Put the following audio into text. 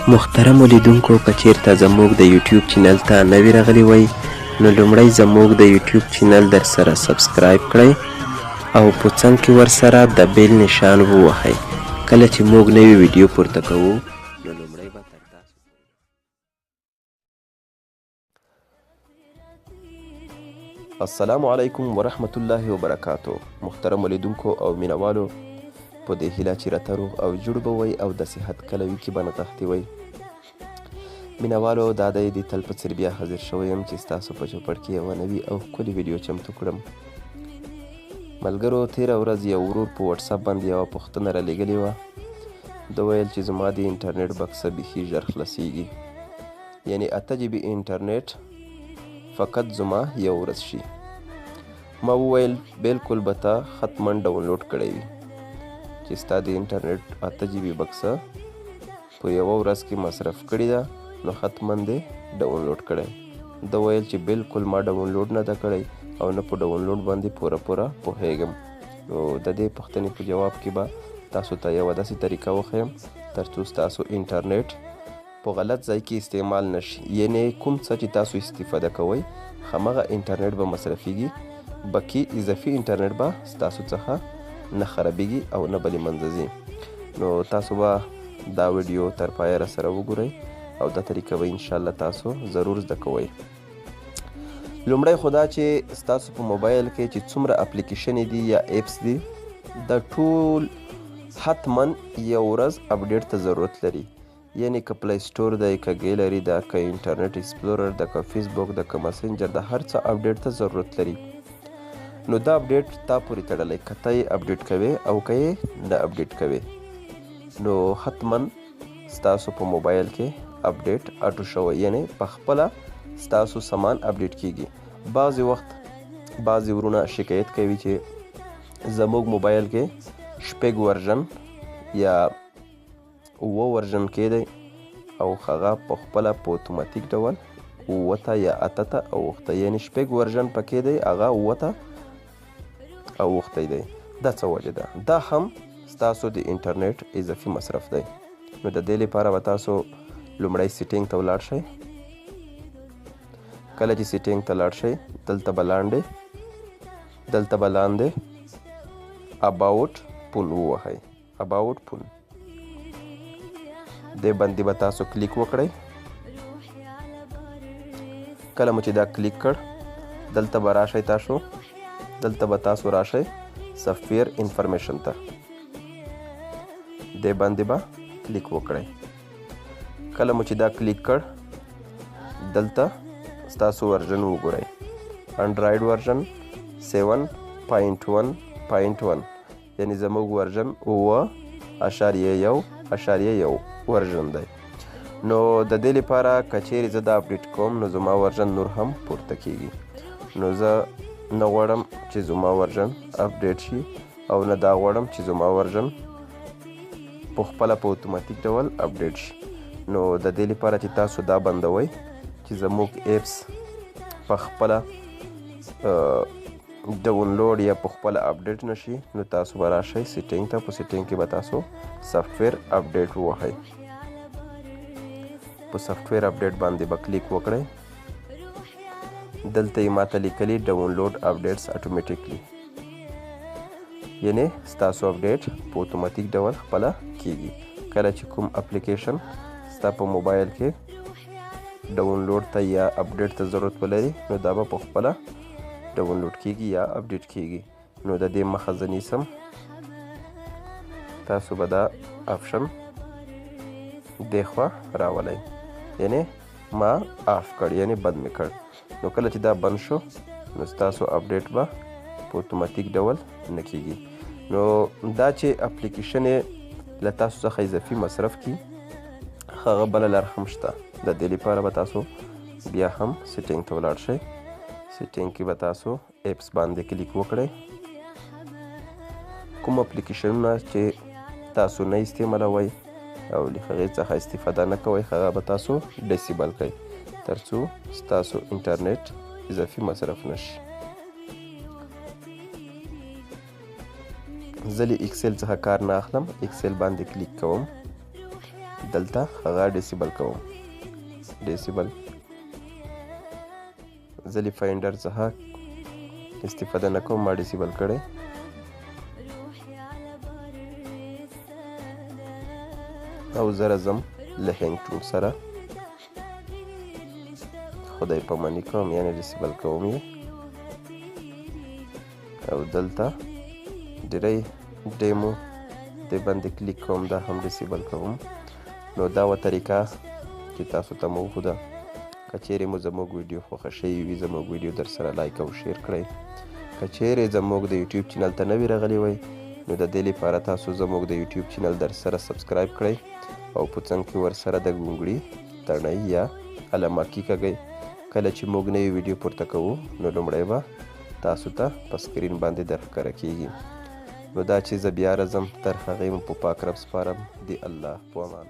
محترمو لیدونکو، که چیرته زموږ د یوټیوب چینل ته نوي راغلي وئ، نو لومړی زموږ د یوټیوب چینل در سره subscribe کړئ او په څنګ کې ورسره د bell نشان ووهئ. کله چې موږ نوې ویډیو پورته کوو، نو لومړی به تر تاسو. السلام علیکم ورحمت الله وبرکاتو. محترم لیدونکو او مینوالو، په دې هیله چې راته روغ او جوړ به وئ او د صحت کلوي کې به نغښتي وئ. مینوالو، دا دی د تل په څېر بیا حاضر شوی یم چې ستاسو په چوپړ کې یوه نوې او ښکلې ویډیو چمتو کړم. ملګرو، تېره ورځ یو ورور په وټساپ باندې یوه پوښتنه رالیږلې وه. ده ویل چې زما د انټرنیټ بکسه بیخي ژر خلاصیږي، یعنې 8 جي بي انټرنیټ فقط زما یو ورځ شي. ما وویل بالکل به تا حتما download کړی وي چې ستا د انټرنیټ 8 جي بي بکسه په یوه ورځ کې مصرف کړې ده، نو حتما دې download کړی. ده ویل چې بالکل ما download نه ده کړی او نه په download باندې پوره پوره پوهېږم. نو د دې پوښتنې په جواب کې به تاسو ته یوه داسې طریقه وښیم ترڅو ستاسو انټرنیټ په غلط ځای کې استعمال نشي، یعنې کوم څه چې تاسو استفاده کوئ، همغه انټرنیټ به مصرفیږي، بکی اضافي انټرنیټ به ستاسو څخه نه خرابیږي او نه به له منځه ځي. نو تاسو به دا ویډیو تر پایه را سره وګورئ او دا طریقه به انشاءالله تاسو ضرور زده کوئ. لومړی خو دا چې ستاسو په موبایل کې چې څومره اپلیکیشن دي یا apps دي، دا ټول حتما یو ورځ update ته ضرورت لري، یعنی که Play Store دی، که gallery ده، که Internet Explorer ده، که فیسبوک ده، که مسنجر ده، هر څه update ته ضرورت لري. نو دا update تا پورې تړلی، که ته یې update کوې او که یې نه update کوې، نو حتما ستاسو په موبایل کې update auto شوی، یعنی په خپله ستاسو سامان update کیږي. بعضې وخت بعضې ورونه شکایت کوي چې زموږ موبایل کې 6 version یا 7 version کې دی او هغه په خپله په اتوماتیک ډول 7 ته یا 8 ته اوښتی، یعنې 6 version پکې دی، هغه 7 ته اوښتی دی. دا څه وجه ده؟ دا هم ستاسو د انټرنیټ اضافي مصرف دی. نو د دې لپاره به تاسو لومړی setting ته ولاړ شئ. کله چې setting ته لاړ شئ، دلته به لاندې about phone ووهئ. About phone دې باندې به تاسو کلیک وکړئ. کله مو چې دا کلیک کړ، دلته به راشئ تاسو، دلته به تاسو راشئ software information ته، دې باندې به کلیک وکړئ. کله مو چې دا کلیک کړ، دلته ستاسو version وګورئ، Android version 7.1.1، یعنی زموږ version 7.1.1 version دی. نو د دې لپاره که چیرې زه دا update کوم، نو زما version نور هم پورته کیږي. نو زه نه غواړم چې زما version update شي او نه دا غواړم چې زما version په خپله په اتوماتیک ډول update شي. نو د دې لپاره چې تاسو دا بندوئ چې زموږ apps په خپله download یا په خپله update نشي، نو تاسو به راشئ setting ته. په setting کې به تاسو software update ووهئ. په software update باندې به کلیک وکړئ. دلته یې ماته لیکلي download updates automatically، یعنې ستاسو update په اتوماتیک ډول خپله کیږي. کله چې کوم اپلیکیشن ستا په موبایل کې download ته یا update ته ضرورت ولري، نو دا به په خپله download کیږي یا update کیږي. نو د دې مخه زه نیسم. تاسو به دا option دې خوا راولئ، یعنې ما off کړ، یعنې بند مې کړ. نو کله چې دا بند شو، نو ستاسو update به په اتوماتیک ډول نه کیږي. نو دا چې اپلیکیشن یې له تاسو څخه اضافي مصرف کړي، هغه بله لار هم شته. د دې لپاره به تاسو بیا هم setting ته ولاړ شئ. Setting کې به تاسو apps باندې کلیک وکړئ. کوم اپلیکیشنونه چې تاسو نه استعمالوئ او له هغې څخه استفاده نه کوئ، هغه به تاسو disable کړئ ترڅو ستاسو انټرنیټ اضافي مصرف نشي. زه له Excel څخه کار نه اخلم، Excel باندې کلیک کوم. دلته هغه disable کوم. disable زه له Finder څخه استفاده نه کوم، ما disable کړی. او زه راځم له هینګ سره خدای پاماني کوم، یعنې disable کوم یې. او دلته ډیری demo دې باندې کلیک کوم، دا هم disable کوم. نو دا وه طریقه چې تاسو ته مو وښوده. که چیرې مو زموږ ویډیو خوښه شوې وي، زموږ ویډیو در سره لایک او share کړئ. که چیرې زموږ د یوټیوب چینل ته نوي راغلي وئ، نو د دې لپاره تاسو زموږ د یوټیوب چینل در سره subscribe کړئ او په څنګ کې ورسره د ګونګړي تڼۍ یا علامه کیکاږئ. کله چې موږ نوې ویډیو پورته کوو، نو لومړی به تاسو ته په screen باندې درښکاره کیږي. نو دا چې زه بیا راځم، تر هغې مو په پاک رب سپارم. دی الله په امان.